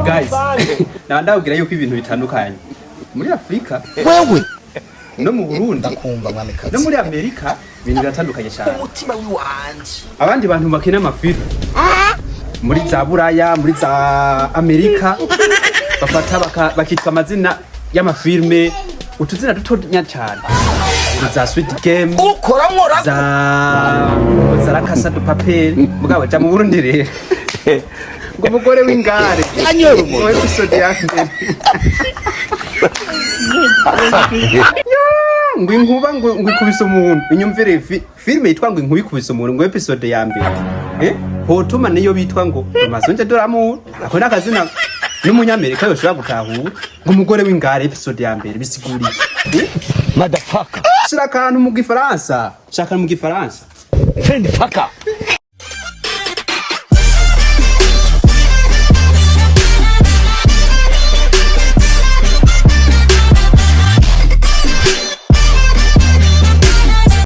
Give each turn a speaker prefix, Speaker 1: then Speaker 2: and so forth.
Speaker 1: Guys, naba ndababwira yuko ibintu bitandukanye muri Afurika
Speaker 2: Wewe
Speaker 1: no mu Burundi
Speaker 2: Ndakumva, mwamikazi.
Speaker 1: no muri Amerika, ibintu biratandukanye cyane.
Speaker 2: Umutima wiwanje.
Speaker 1: Abandi bantu bakina amafilme muri za Buraya, muri za Amerika, bafata bakitwa amazina y'amafilme, utuzina dutonya cyane, za Squid Game,
Speaker 2: Ukoramwo.
Speaker 1: za La Casa de Papel. Mugabo ja mu Burundi rero, ngo umugore w'ingare ngo episode ya mbere. Ya, ngo inkuba ngo ikubise umuntu. Inyumvire filime yitwa ngo inkuba ikubise umuntu, ngo episode ya mbere. Hotuma niyo bitwa ngo Amazonje Doramu, ako n'akazina n'umunyamerika yoshobora gutahura. Ngo umugore w'ingare episode ya mbere, bisiguriye?
Speaker 2: Motherfucker.
Speaker 1: Shira akantu mu Gifaransa, shaka mu Gifaransa.
Speaker 2: Friend fucker.